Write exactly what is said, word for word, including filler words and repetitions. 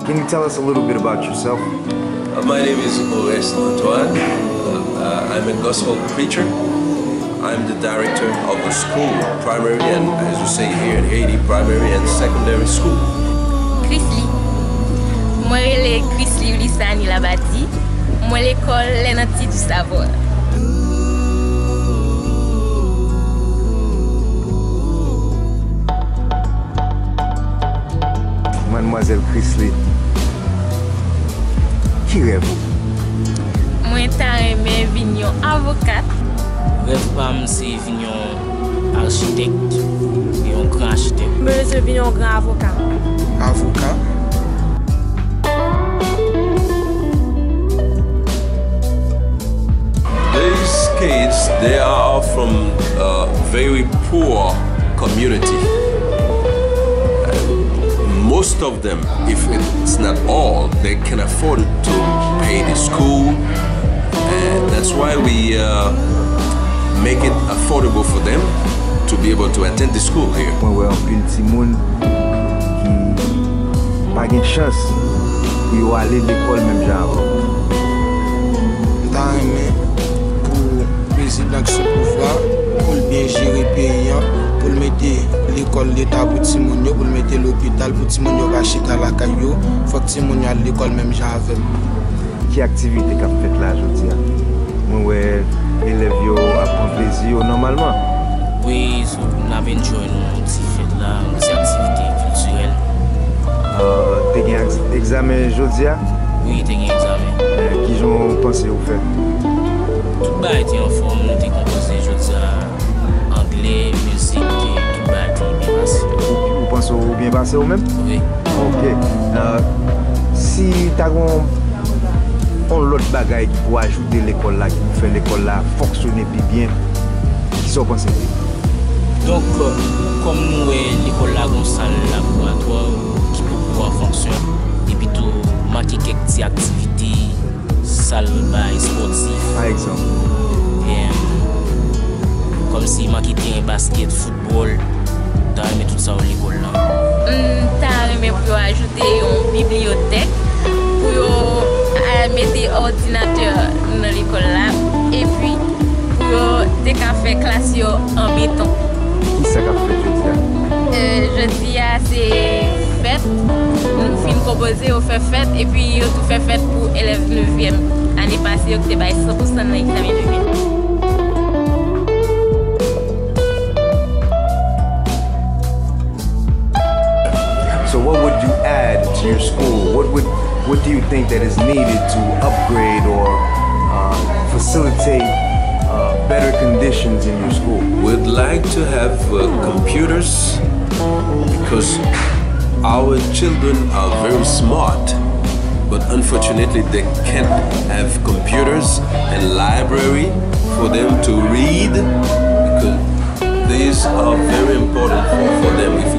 Can you tell us a little bit about yourself? Uh, my name is Oreste Antoine. Uh, I'm a gospel preacher. I'm the director of the school, primary and, as you say here in Haiti, primary and secondary school. Chrisley. Mwen rele Chrisley Ulisani Labadie. Mwen lekòl Les Nantis du Savoir. Madmwazèl Chrisley, ki rèv ou? Mwen ta renmen vin yon avokat. Rèv pa m se vin yon achitèk, yon gran achitèk. Mwen bezwen vin yon gran avoka. Avoka. These kids, they are from a very poor community. And most of them, if it's not all, they can afford to pay the school. And that's why we uh, make it affordable for them to be able to attend the school here. Mwen wè anpil timoun ki pa gen chans pou yo ale lekòl menm jan avè w. M ta renmen pou prezidan k sou pouvwa, pou l byen jere peyi an, pou l mete lekòl leta pou timoun yo, pou l mete lopital pou timoun yo ka chita lakay yo. Fòk timoun yo al lekòl menm jan avè m. Ki aktivite k ap fèt la jodi a? Mwen wè elèv yo ap pran plezi yo nòmalman. Wi, n ap enjoy nou yon ti fèt la, yon ti aktivite kiltirèl. Te gen egzamen jodi a? Wi, te gen egzamen. Kijan w panse ou fè? Tout bagay te anfòm, nou te konpoze jodi a. Anglè, mizik, tout bagay te byen pase. Ou panse ou byen pase ou menm? Wi. Ok. Si ta gen yon lòt bagay ki pou ajoute lekòl la, ki pou fè lekòl la fonksyone pi byen, kisa w panse de li? Donk, kòm nou wè lekòl la gon sal laboratwa ki poko an fonksyon, epi tou manke kèk ti aktivite, sal bay espòtif. Pa egzanp? Kòmsi manke teren baskèt, foutbòl, ta renmen tout sa yo lekòl la. M ta renmen pou yo ajoute yon bibliyotèk pou yo mete òdinatè nan lekòl la, epi pou yo te ka fè klas yo an beton. Kisa k ap fèt jodi a? Jodi a se fèt. Nou fin konpoze, yo fè fèt, epi yo tou fè fèt pou elèv nevyèm ane pase yo ki te bay san pou san nan egzamen nevyèm. So what would you add to your school? What would what do you think that is needed to upgrade or uh, facilitate uh, better conditions in your school? We'd like to have uh, computers because our children are very smart, but unfortunately they can't have computers and library for them to read because these are very important for, for them. If